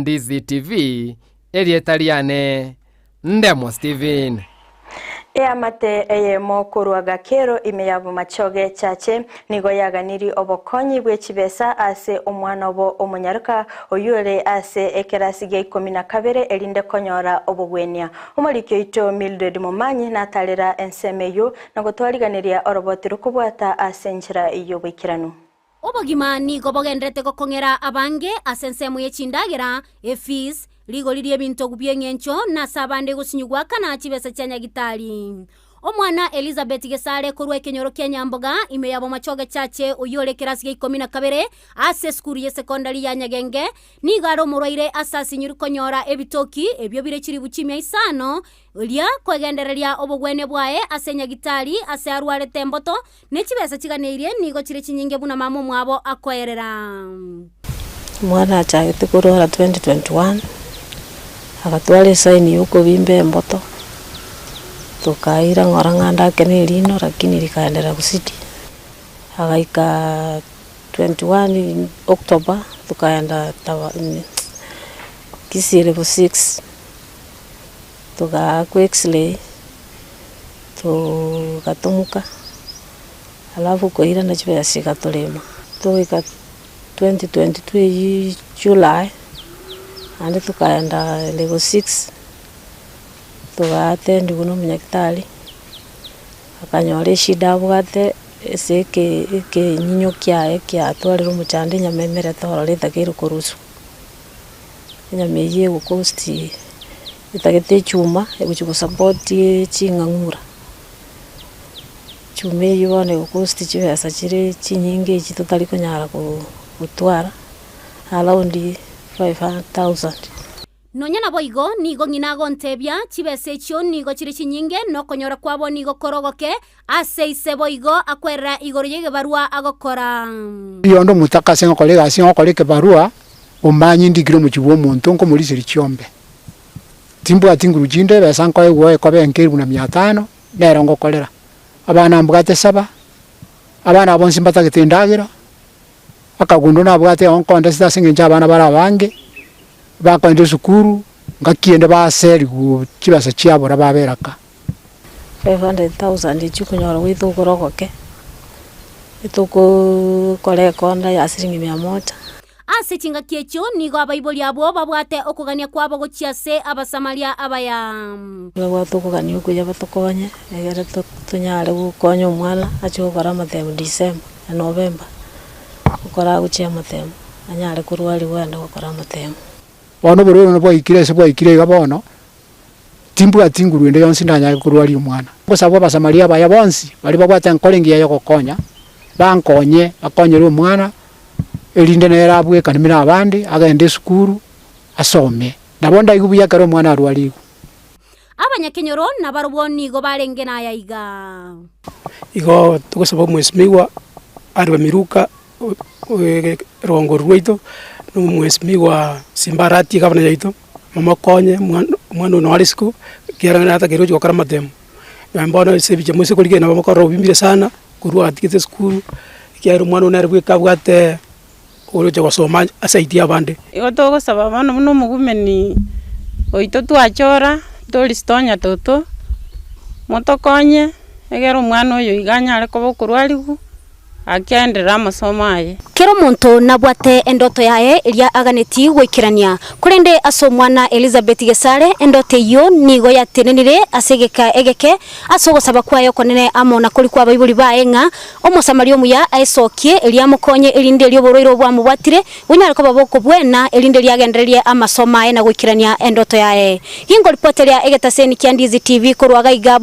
Ndizi TV, erieta riane Ndemo Steven. Eamate eyemo korwa Gakero ime ya Bomachoge Chache nigo yaganirie obokonyi bwe chibesa ase omwana obo omonyaroka oyio ore ase ekerasi gia ikomi na kabere erinde konyora obogwenia. Omoriki oito Mildred Momanyi natarera ensemo eyio na gotwariganeria oroboti rokobwata ase enchera y'oboikeranu. Obogima nigo bogenderete gokong'era abange ase ensemo ye chindagera, efees, rigori ri'ebinto bi'eng'encho, na ase abande gosinyugwa kana chibesa chia nyagitari. Omwana Elizabeth Gesare korwa ekenyoro kia Nyamboga ime ya Bomachoge Chache oyio ore ekerasi gia ikomi na kabere ase esukuru y'esekondari ya Nyagenge nigo are omorwaire ase asinyirwe konyora ebitoki ebio bire chilifu chimia isano eria kwegendereria obogwenia bwaye ase nyagitari ase arwarete emboto Ne chibesa chiganeirie nigo chire chinyinge buna mama omwabo akoerera. Omwana achagete korwara 2021, agatwara esaini ya okobimba emboto, tokaira ng'ora ng'a ndake na erino lakini rikaenderera gosidi, agaika 21 October tokaenda taba Kisii level six, togaakwa x-ray. Togatomoka, alafu koirana chibesa chigatorema, togoika 2022 eywo July, naende tokaenda level six, togatendigwa na omonyagitari, akanyora eshida abwate ase eke ekenyinyo kiaye kiatwarire omochando enyama emerete ororo etakeire korusiwa. Enyama eywo egocost etagete echuma egochi gosupport ching'ang'ura, echuma eywo bono egocost chibesa chire chinyinge echi totari konyara gotwara around 5,000. Nonya naboigo, nigo ng'ina agontebia, Chibesa echio nigo chire chinyinge, na okonyora kwabo nigo kore ogoke, ase ise boigo akwerera igoro y'egebarua agokora. Oyonde omotaka ase ngokora egasi ngokora ekebarua, omanye ndikire omochie bw'omonto nkomoriseria chiombe. Timbwati nguru chinde ebesa nkoegwa ekoba enke elfu na mia tano, nero ngokorera. Abana mbwate saba, abana bonsi mbatagete endagera, akagundo nabwate igo nkondesete ase eng'encho abana bare abange, bakoenda esukuru, ngaki ende baserigwe chibesa chiabora babera ka. 500,000 echio okonyora goeta okore ogoke, etokokora ekonda ya siringi mia moja. Ase chingaki echio nigo abaibori abwo babwate okogania kwabo gochia ase Abasamaria abaya. Babwate okogania okuya batokonye, egere tonyare gokonya omwana achie gokora amatemo December na November, ekero agochia amatemo, anyare korwariwa aende gokora amatemo. Bono oborwaire buna bwaikire ase bwaikire iga bono, timbwati nguru ende yonsi ndanyare korwaria omwana. Ngosaba Abasamaria abaya bonsi baria babwate enkoro engiya y'ogokonya, bankonye, bakonyere omwana, erinde nere abwekane buna abande, agende esukuru, asome. Nabo ndaigwe buya ekero omwana arwarigwe. Abanyakenyoro nabarobwo nigo barenge naya iga. Igo togosaba omwesimigwa arwe Miruka rogongo orwo rwaito, na omwesimigwa Simba Arati egavana yaito, momokonye omwana omwana oyo nare isiko, ekiagera nere atakeire gochia gokora amatemo. Nonya bono ase ebicha moise korigereria nabo mokorora obimbire sana, korwa atigete esukuru, ekiagera omwana oyo nere bweka abwate oroche gosoma asaidie abande. Igo togosaba bono buna omogumeni oito twachora, Doris Tonya Toto, motokonye, egere omwana oyo iga anyare koba okorwariwu. Akenderera amasomo aye. Kera omonto nabwate endoto yaye eria aganetie goikerania. Korende ase omwana Elizabeti Gesare, endoto eyio nigo yatenenire ase egeka egeke ase ogosaba kwaye okonene amo na koria kw'abaibori baye ng'a Omosamaria omuya aesokie erio amokonye erinde erio oborwaire obo bwamobwatire bonyare koba bokobwena erinde riagendererie amasomo aye na goikerania endoto yaye. Gingoripoteria egetaseni kia Ndizi TV korwa gaiga.